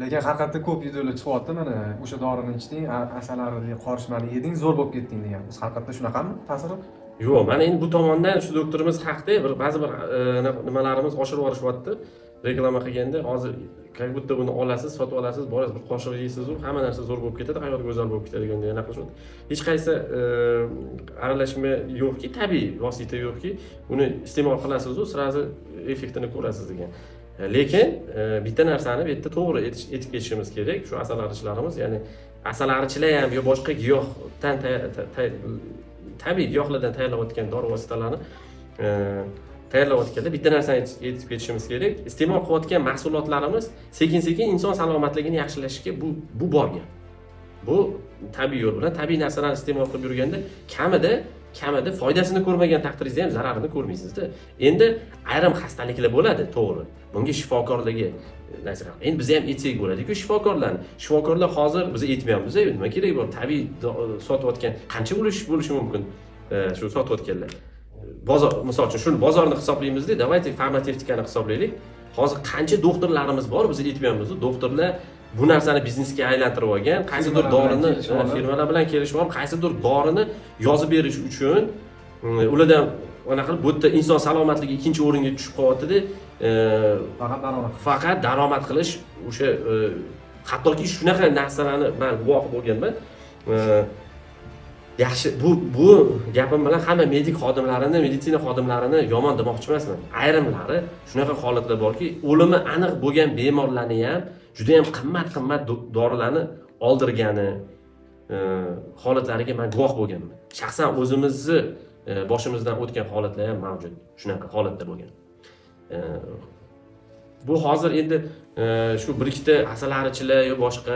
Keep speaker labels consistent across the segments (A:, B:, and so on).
A: Lekin haqiqatda ko'p videolar chiqyapti, mana o'sha dorini ichding, asalarilik qorishmani yeding, zo'r bo'lib ketding degan. O'zi haqiqatda shunaqami ta'siri?
B: Yo'q, mana endi bu tomondan shu doktorimiz haqda bir ba'zi bir nimalarimiz oshirib yuborishyapti reklama qilganda. Hozir как будто buni olasiz, sotib olasiz, borasiz, bir qoshiq yeysizu, hamma narsa zo'r bo'lib ketadi, hayot go'zal bo'lib ketadi deganday anaqa qilishadi. Hech qaysi aralashma yo'qki, tabiiy vosita yo'qki, uni iste'mol qilasizu, сразу effektini ko'rasiz degan. Lekin bitta narsani bu yerda to'g'ri aytib ketishimiz kerak: shu asalarichilarimiz, ya'ni asalarichilar ham yo boshqa giyohdan tabiiy giyohlardan tayyorlayotgan dori vositalarini tayyorlayotganda bitta narsani aytib ketishimiz kerak: iste'mol qilayotgan mahsulotlarimiz sekin sekin inson salomatligini yaxshilashga bu borgan. Bu tabiiy yo'l bilan tabiiy narsalarni iste'mol qilib yurganda kamida kamida foydasini ko'rmagan taqdiringizda ham zararini ko'rmaysizda. Endi ayrim xastaliklar bo'ladi, to'g'ri, bunga shifokorlarga nasihat. Endi biz ham aytsak bo'ladiku shifokorlarni. Shifokorlar hozir, biz aytmayapmiz, nima keragi bor, tabiiy sotayotgan qancha ulush bo'lishi mumkin shu sotayotganlar? Bozor, misol uchun, shuni bozorni hisoblaymizda, давайте farmatsevtikani hisoblaylik. Hozir qancha doktorlarimiz bor, biz aytmayapmiz, doktorlar bu narsani biznesga aylantirib olgan, qaysidir
A: Firmalar bilan
B: dorini
A: kelishib olib.
B: Firmalar bilan kelishib olib, qaysidir dorini yozib berish uchun ulardan anaqa qilib, bu yerda inson salomatligi ikkinchi o'ringa tushib qolyaptida.
A: Faqat daromad.
B: Faqat daromad qilish o'sha hattoki shunaqa narsalarni man guvohi bo'lganman. Yaxshi, bu gapim bilan hamma medik xodimlarini, meditsina xodimlarini yomon demoqchi emasman. Ayrimlari shunaqa holatlar borki, o'limi aniq bo'lgan bemorlarni ham juda yam qimmat qimmat dorilarni oldirgani holatlariga man guvoh bo'lganman shaxsan. O'zimizni boshimizdan o'tgan holatlar ham mavjud, shunaqa holatda bo'lgan. Bu hozir endi shu bir ikkita asalarichilar yo boshqa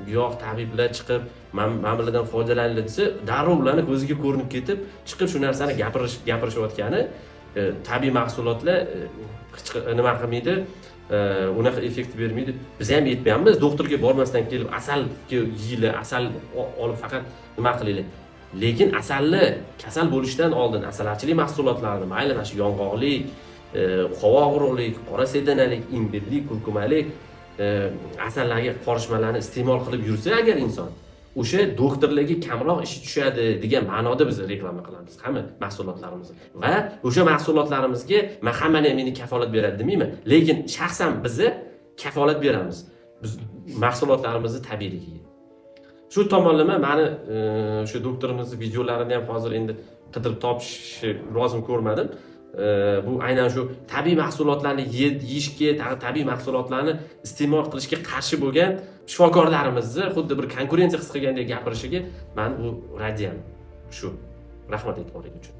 B: giyoh tabiblar chiqib, man bulardan foydalaninglar desa, darrov ularni ko'ziga ko'rinib ketib, chiqib shu narsani gapirishayotgani tabiiy mahsulotlar hech nima qilmaydi, unaqa effekt bermaydi. Biz ham aytmayapmiz, doktorga bormasdan kelib asalga yeyglar, asal olib faqat nima qilinglar. Lekin asalni kasal bo'lishdan oldin asalarichilik mahsulotlarini, mayli mana shu yong'oqlik, qovoq urug'lik, qora sedanalik, imbirlik, kurkumalik asallarga qorishmalarni iste'mol qilib yursa agar inson, o'sha doktorlarga kamroq ishi tushadi degan ma'noda biz reklama qilamiz hamma mahsulotlarimizni. Va o'sha mahsulotlarimizga man hammani ham meni kafolat beradi demayman, lekin shaxsan bizni kafolat beramiz biz mahsulotlarimizni tabiiyligiga. Shu tomonlama mani o'sha doktorimizni videolarini ham hozir endi qidirib topishni lozim ko'rmadim. Bu aynan shu tabiiy mahsulotlarni yeyishga, tabiiy mahsulotlarni iste'mol qilishga qarshi bo'lgan shifokorlarimizni xuddi bir konkurensiya his qilgandek gapirishiga mani bu raddiyam shu. Rahmat e'tiboringiz uchun.